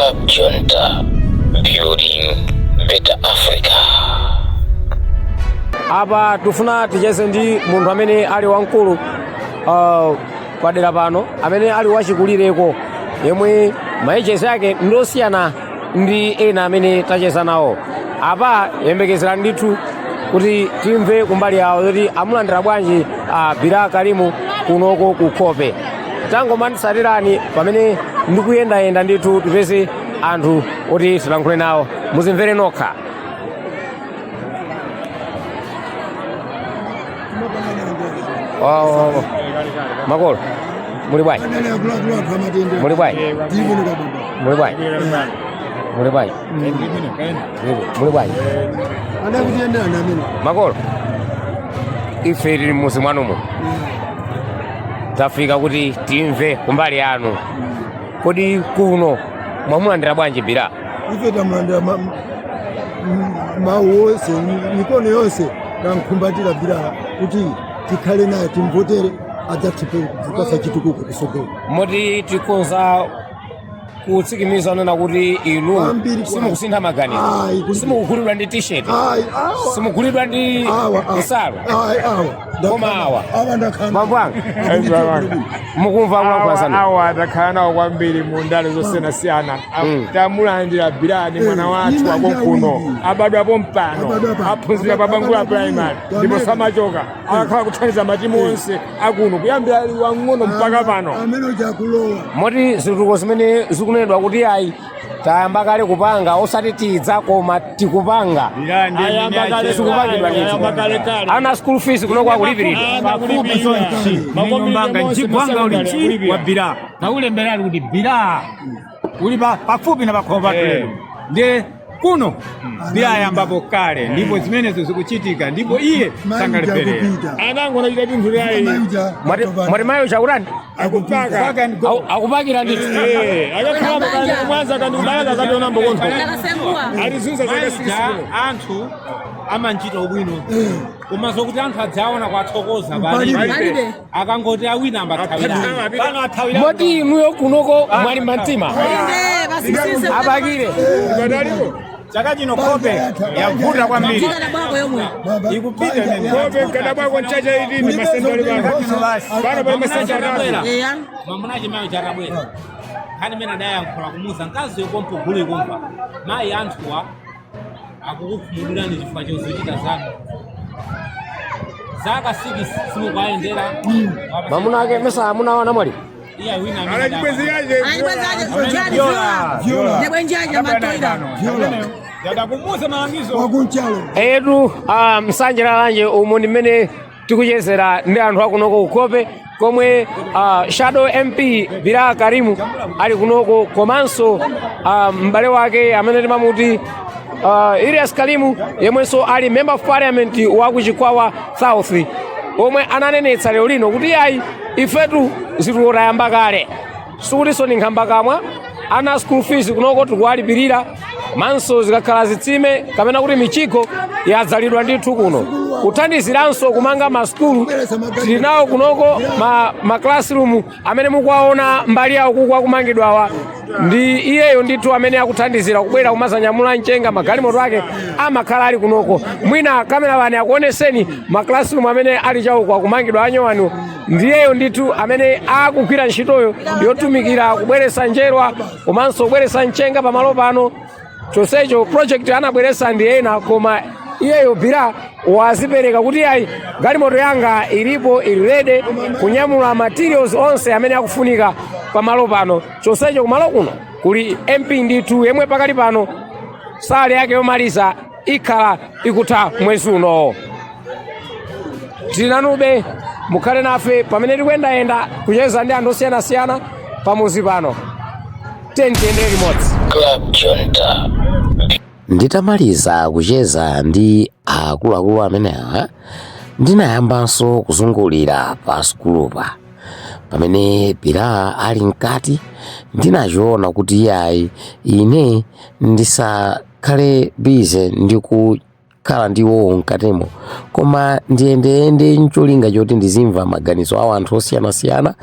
Club Junta, building better Africa. Apa tifuna ticheze ndi munthu amene ali wamkulu padera pano, amene ali wachikulireko, yemwe maicheze ake ndosiyana ndi ena amene tacheza nawo apa. Yembekezera ndithu kuti timve kumbali yawo zoti amulandira bwanji Bilal Karimu kunoko kukhope. Tangomanditsatirani pamene ndikuyendayenda ndithu, tipeze anthu oti tilankhule nawo, muzimvere nokha. Oh, makolo, muli bwanji? Muli bwanji? Muli bwanji? Muli bwanji? Muli bwanji? Makolo, ife tili mmuzi mwanumo, tafika kuti timve kumbali yanu. Kodi kuno mwamulandira bwanji Bilal? Ife tamulandira mawu onse, mikono yonse, tamkhumbatira Bilal kuti tikhale naye, timvotere, adzatipatsa chitukuko kusogolo. Moti tikonza kutsikimiza nena kuti inu Kwambiri. simukusintha maganizo? Ayi, Simukugulidwa ndi t-shirt? Ayi, awa. Simugulidwa ndi Awa, awa. nsalu? Ayi, awa. Koma awa. Awa ndakhala. Bambo anga, mukumva kulankhula zanu? Awa takhala nawo kwambiri mu ndale zosiyanasiyana. Tamulandira Bilal, ni mwana wathu Ni manja wakonkuno. awiri. Abadwapo mpano. Abadwa pano. Aphunzira pa Bangula Primary ndipo samachoka, akakhala kuthandiza matimu onse akuno kuyambira ali wang'ono mpaka pano. Amene uchakulowa. Moti zitukuko zimene zikunenedwa kuti ayi, tayamba kale kupanga, osati tidza koma tikupanga, Ayamba kale. zikupangidwa ndithu? Ayamba kale kale. Ana school fees kunoko akulipiridwa? Pafupi chonchi nyumbanga mchigwanga uli nchi wa Bilal, taulembera kuti Bilal uli pafupi na pakhomo pathu lero. Ndiye kuno Bilal ayambapo kale, ndipo zimenezo zikuchitika, ndipo iye sangalepherera. Kupita. Anango anachita pinthu layi. Mayuja. Mwati mayi chakutani? Akupaka. Paka and go. Akupakira ndithu? Akakhala kandi kumwanza, kandi kubalaka, kandi onambo kontho alizunza zaka 6 Maija kuno. anthu amanchita ubwino, koma zokuti anthu adzaona kwathokoza Palibe. palibe. Akangoti awina ambathawira pano, athawira. Moti inuyo kunoko mwalimba mtima abakire? Ukadaliko. Chaka chino khope yavuta kwambiri, ikupita imene. Kope mkadabwako mchacha itini masenta ali pano. Pano pali masenta 3. Mamunache mayo chatabwera, nkhani imene adayankhula kumuza mkazi yokompo gulu ikumva mayi anthuwa akukukhumudwirani chifukwa chozochita zanu zaka 6 simukayendera. Mamuna ake mesa amuna wana mwali? Iya, wina amene Ala chibwezi yache. Yadakumuza malangizo. Wakunchalo. Etu, Msanje Lalanje, umu ndi mmene tikuchezera ndi anthu akunoko kukope komwe shadow MP Bilal Karimu ali kunoko, komanso m'bale wake amene timamuti Ilias Karimu, yemwenso ali member of parliament wa ku Chikwawa South, omwe ananenetsa lero lino kuti ayi, ifetu zitukuko tayamba kale, sikutinso ni nkhambakamwa. Ana school fees kunoko tikuwalipirira, komanso zikakhala zitsime kapena kuti mijigo yadzalidwa ndithu kuno, kuthandiziranso kumanga masukulu tili nawo kunoko, ma classroom amene mukuwaona mbali yawo kuku akumangidwawa ndi iyeyo ndithu amene akuthandizira kubwera kumazanyamula mchenga, magalimoto ake amakhala ali kunoko. Mwina cameraman akuoneseni ma classroom amene ali chauko akumangidwa anyowanu, ndiyeyo ndithu amene akugwira ntchitoyo yotumikira kubweresa njerwa komanso kubweresa mchenga pamalo pano. Chonsecho project anabweresa ndi ena, koma iyeyo Bilal wazipereka kuti ayi, galimoto yanga ilipo, ili ready kunyamula materials onse amene akufunika pamalo pano. Chonsecho kumalo kuno kuli MP ndithu yemwe pakali pano salary yake yomaliza ikhala ikutha mwezi unowo. Tili nanube, mukhale nafe pamene tikuyendayenda kucheza ndi anthu osiyanasiyana pamuzi pano. Tiyendere limodzi. Club Junta. Nditamaliza kucheza ndi akuluakulu amenewa, ndinayambanso kuzungulira pa sukulupa. Pamene Bilal ali mkati, ndinachiona kuti iyayi, ine ndisakhale busy ndi kukhala ndi iwowo mkatimo, koma ndiyendeyende ncholinga choti ndizimva maganizo awo anthu osiyanasiyana.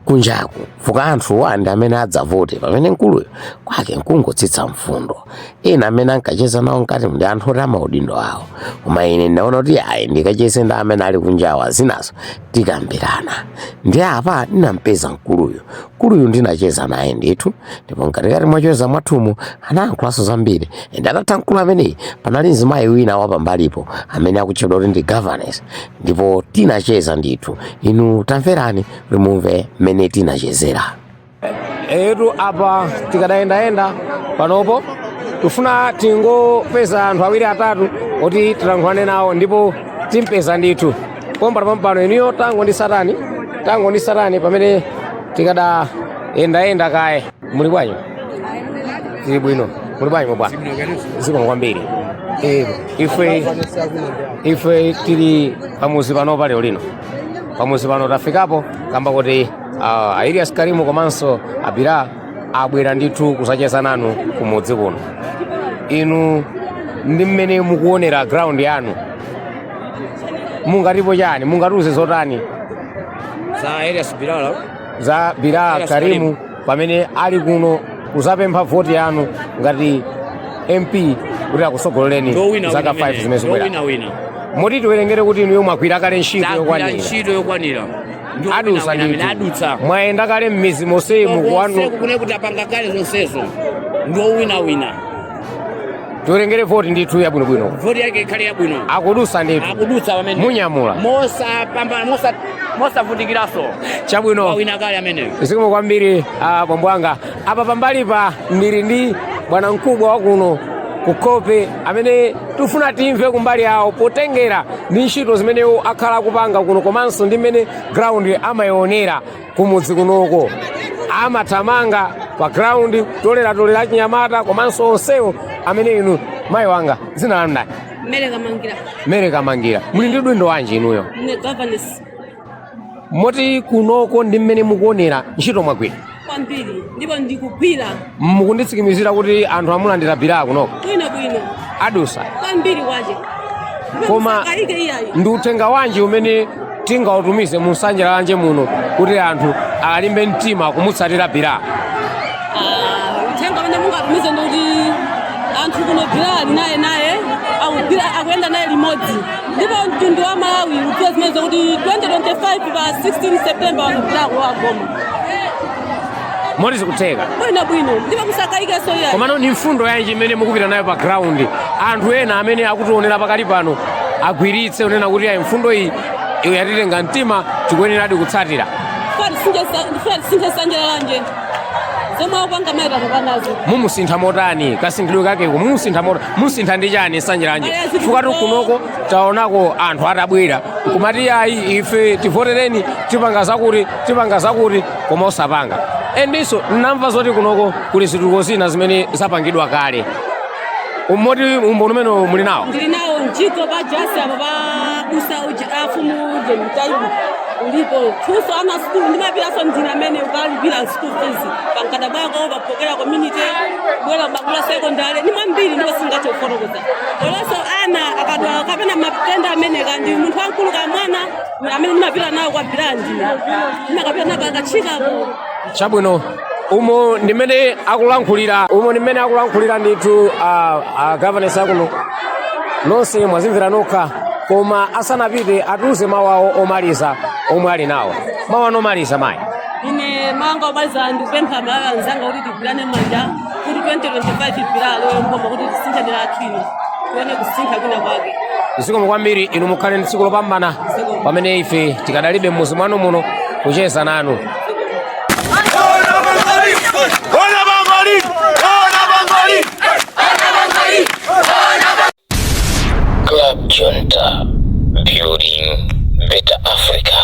Kunjaku fuka anthuwa ndi amene adzavote pamene mkuluyo kwake nkungotsitsa mfundo. Ena amene ankacheza nawo mkati ndi anthu oti amaudindo awo, koma ine ndinaona kuti ayi, ndikacheze ndi amene ali kunjawa, zinazo tikambirana. Ndi apa ndinampeza mkuluyu. Mkuluyu ndinacheza naye ndithu, ndipo mkatikati mwacheza mwathumu anayankhulanso zambiri. And atatha mkulu ameneyi, panali mzimayi wina wapambalipo amene akutchedwa kuti ndi governess, ndipo tinacheza ndithu. Inu tamverani kuti mumve mmene tinachezera. Etu, apa tikadayendayenda panopo, tifuna tingopeza anthu awiri atatu oti tilankhulane nawo, ndipo timpeza ndithu pompano pompano. Inuyo tango ndi satani, tango ndi satani pamene tikadayendayenda kaye. Muli bwanji? Tili bwino. Muli bwanji bwana? Zikomo kwambiri. Ife tili pamuzi pano lero lino. Pamuzi pano tafikapo kamba kuti Elias Karimu komanso Abira abwera ndithu kuzacheza nanu kumudzi kuno. Inu ndi mmene mukuonera ground yanu, mungatipo chani? Mungatiuze zotani? Za Elias Bilala? Za Bilal Elias. Karimu pamene ali kuno kuzapempha voti yanu ngati MP kuti akusogololeni Ndowina. zaka 5 zimene zikubwera. Wina wina. Moti tiwerengere kuti inuyo mwagwira kale ntchito Tagwira yokwanira? Ntchito yokwanira. Adusa ndithu? Adutsa. Mwayenda kale m'mizi monsemu kuwanu? Konseku kune kuti apanga kale zonsezo, ndowina wina. Tiwerengere voti ndithu yabwinobwino? Voti yake ikhale yabwino. Akudusa ndithu? Akudutsa pamene. Munyamula? Mosapambana, mosavutikiranso. Chabwino. Wawina kale ameneyo. Zikomo kwambiri, bambo anga. Apa pambalipa ndili ndi bwana mkubwa wa kuno kukope amene tifuna timve kumbali yawo potengera ndi ntchito zimenewo akhala akupanga kuno, komanso ndi mmene ground amayionera kumudzi kunoko. Amathamanga pa ground toleratolera achinyamata komanso onsewo amene. Inu mayi wanga, dzina lanu ndani? Mere Kamangira. Mere Kamangira, muli ndi udindo wanji inuyo? Ne governess. Moti kunoko ndi mmene mukuonera, ntchito mwagwira? Kwambiri, ndipo ndikugwira. Mukunditsimikizira kuti anthu amulandira Bilal kunoko? Bwino bwino. Adusa? Kwambiri kwache. Koma Musakayike iyayi. ndi uthenga wanji umene tingautumize mu Nsanja Lalanje muno kuti anthu alimbe mtima kumutsatira Bilal? Ah, uthenga umene mungatumize ndikuti anthu kuno Bilal naye akugwira, akuyenda naye limodzi, ndipo mtundu wa Malawi udziwe zimene zokuti 2025 pa 16 September wanu Bilal kulowa boma. Moti zikutheka? Bwino bwino, ndipo musakayikenso iyayi. Komano ni mfundo yanji imene mukupita nayo pa ground, anthu ena amene akutionera pakali pano agwiritse unena kuti ayi, mfundo iyi iyo yatitenga mtima, tikuyeneradi kutsatira? Ndifuna tisinthe Nsanja Lalanje, zomwe akupanga mayi nazo. Mumusintha motani? Kasinthidwe kakeko mumusintha motani? Musintha ndi chani Nsanja Lalanje? Chifukwa kunoko taonako anthu atabwera kumati ayi, ife tivotereni, tipanga zakuti, tipanga zakuti, koma osapanga. Endinso namva zoti kunoko kuli zitukuko zina zimene zapangidwa kale. Umoti umboni umene muli nawo? Ndili nawo. Mjigo pa jasi apo pa busa afumu uje mtaibu ulipo thuso. Ana sukulu ndimapitaso ndine amene ukalipira school fees pankada bwako papokera community bwera Bakula Secondary ni mwambiri, ndipo singathe kufotokoza. Olonso ana akadwala kapena matenda amene kandi munthu wamkulu ka mwana amene ndimapita nawo kwa Bilal, ndimakapita nawo pakachikapo. Chabwino, umo ndimene akulankhulira, umo ndimene akulankhulira ndithu governess akuno. Nonse mwazimvera nokha, koma asanapite atiuze mawu awo omaliza omwe ali nawo. Mawu anu omaliza, mayi? Ine manga omaliza, ndikupempha Malawi anzanga kuti tigwirane manja kuti 2025 Bilal alowe mboma, kuti tisinthe dera lathu ino, tione kusintha kwina kwake. Zikomo kwambiri. Inu mukhale ndi tsiku lopambana pamene ife tikadalibe mmuzi mwanu muno kucheza nanu. Ona Bangoli! Ona Bangoli! Club Junta, building better Africa.